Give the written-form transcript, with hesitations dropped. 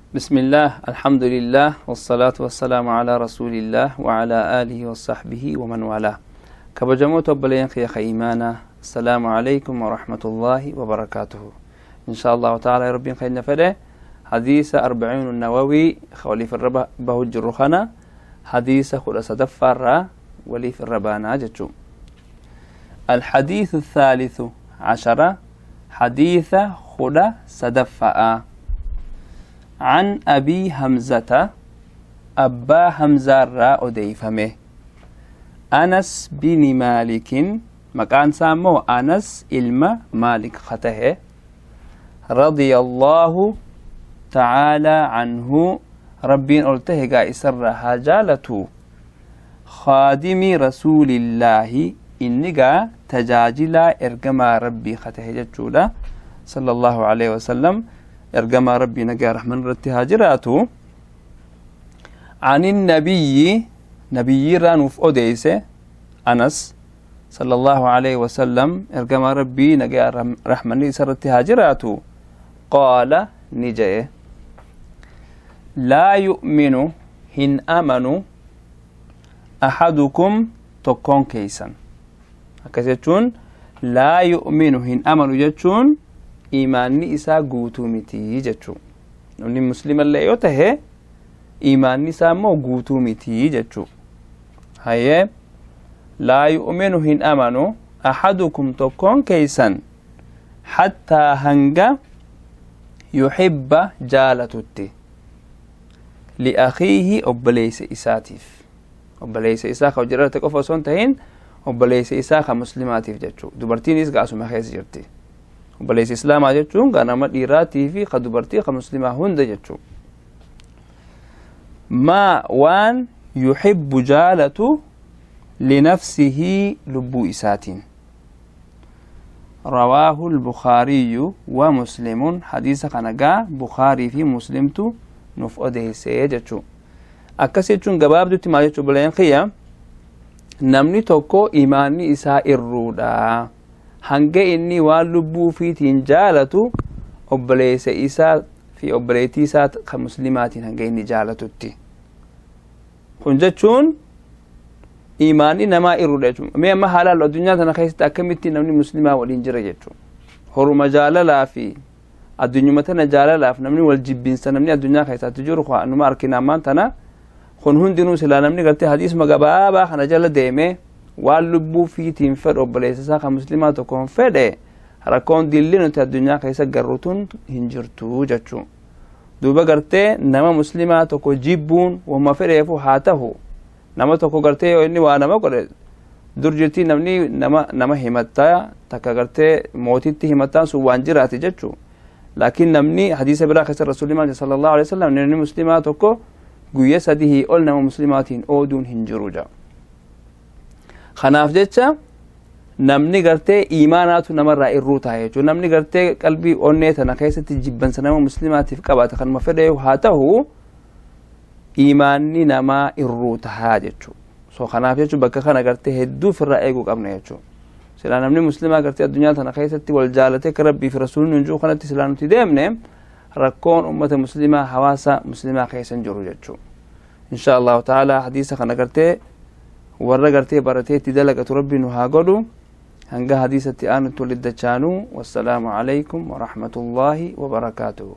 بسم الله، الحمد لله، والصلاة والسلام على رسول الله وعلى آله وصحبه ومن والاه. Kabajamoota obboleeyyan kiyya ka iimaanaa، السلام عليكم ورحمة الله وبركاته. إن شاء الله تعالى ربين خيرنا فده حديث أربعين النووي خولي في الربا بهج الرخنة حديث خلاص دفر ولي في الربانا جتشو. الحديث الثالث عشر، حديث خلا سدفأ، عن أبي همزة، أبا همزة را أديفمه، أنس بن مالك، مكان سامو أنس إلما مالك خته، رضي الله تعالى عنه، ربين ألته قائسر هجالته، خادم رسول الله، إنجا تجاجلا إرجما ربي خته جتشولا صلى الله عليه وسلم، إرجما ربي نجا رحمن رتهاجراته، عن النبي، نبي رانوف أوديسة أنس صلى الله عليه وسلم، إرجما ربي نجا رحمن سرتهاجراته، قال نجاه: لا يؤمن هن أمنوا أحدكم تكون كيسا. هكذا لا يؤمن هن أمنوا جتشون إيماني إسا قوتو متي جتشو. namni muslima illee yoo tahe iimaanni isaa immoo guutuu mitii jechuu. Hayyee, لا يؤمن hin amanu أحدكم tokkoon keeysan حتى hanga يحب jaalatutti لأخيه obboleeysa isaatiif, obboleeysa isaa ka hojii qofa osoo hin tahin, obboleeysa isaa ka muslimaatiif jechuu. Dubartiinis gaasuma keessa jirti. Obboleessa islaamaa jechuun gaa nama dhiiraatii fi ka dubartii ka muslimaa hunda jechuu. ما waan يحب jaalatu لنفسه lubbuu isaatiin. رواه البخاري ومسلم. حديث kana بخاري fi مسلمtu nuuf odeessee jechuu. Akkas jechuun gabaabdutti maal jechuu, obboleeyyan kiyya? Namni tokko imaanni isaa irruudha hanga inni waan lubbuu fiitiin jaalatu obboleessa isaa fi obboleettii isaa kan muslimaatiin hanga inni jaalatutti. Kun jechuun imaanni namaa irruudha jechuudha. Mee amma haalaan addunyaa tana keessatti akkamitti namni muslimaa waliin jira jechuudha? Horuma jaalalaa fi addunyuma tana jaalalaaf namni wal jibbinsa, namni addunyaa keessatti jiru numa arkina ammaan tana. Kun hundinuu silaa namni gartee hadiisuma gabaabaa kana jala deeme, waan lubbuu fiitiin fedhu obboleessa isaa kan muslimaa tokkoon fedhe, rakkoon dilli nuti addunyaa keessa garru tun hin jirtu jechuu. Duuba gartee nama muslimaa tokko jibbuun wama fedheefu haa tahu, nama tokko gartee yoo inni waa nama godhe, dur jirtii namni nama himattaa takka gartee mootitti himattaan sun waan jiraate jechuu. Laakiin namni hadiisa biraa keessa rasuulli maal صلى الله عليه وسلم, namni muslimaa tokko guyya 3 ol nama muslimaatiin ooduun hin jiru jaa. Kanaaf jecha namni gartee iimaanaatu namarraa irruu ta'a jechuudha. Namni gartee qalbii onnee tana keessatti jibbansa nama muslimaatiif qabaata, kanuma fedhe haa ta'u, iimaanni namaa irruu tahaa jechuudha. So kanaaf jechuun bakka kana gartee hedduu ofirraa eeguu qabna jechuudha. Silaa namni muslimaa gartee addunyaa tana keessatti wal jaalatee akka rabbii fi rasuulli nun jiru kanatti silaa nuti deemne, rakkoon ummata muslimaa hawaasa muslimaa keessa hin jiru jechuudha. إن شاء الله تعالى hadiisa kana gartee warra gartee baratee itti dalagatu rabbi nu haa godhu. Hanga hadiisatti aanutti walitti dachaanuu، والسلام عليكم ورحمة الله وبركاته.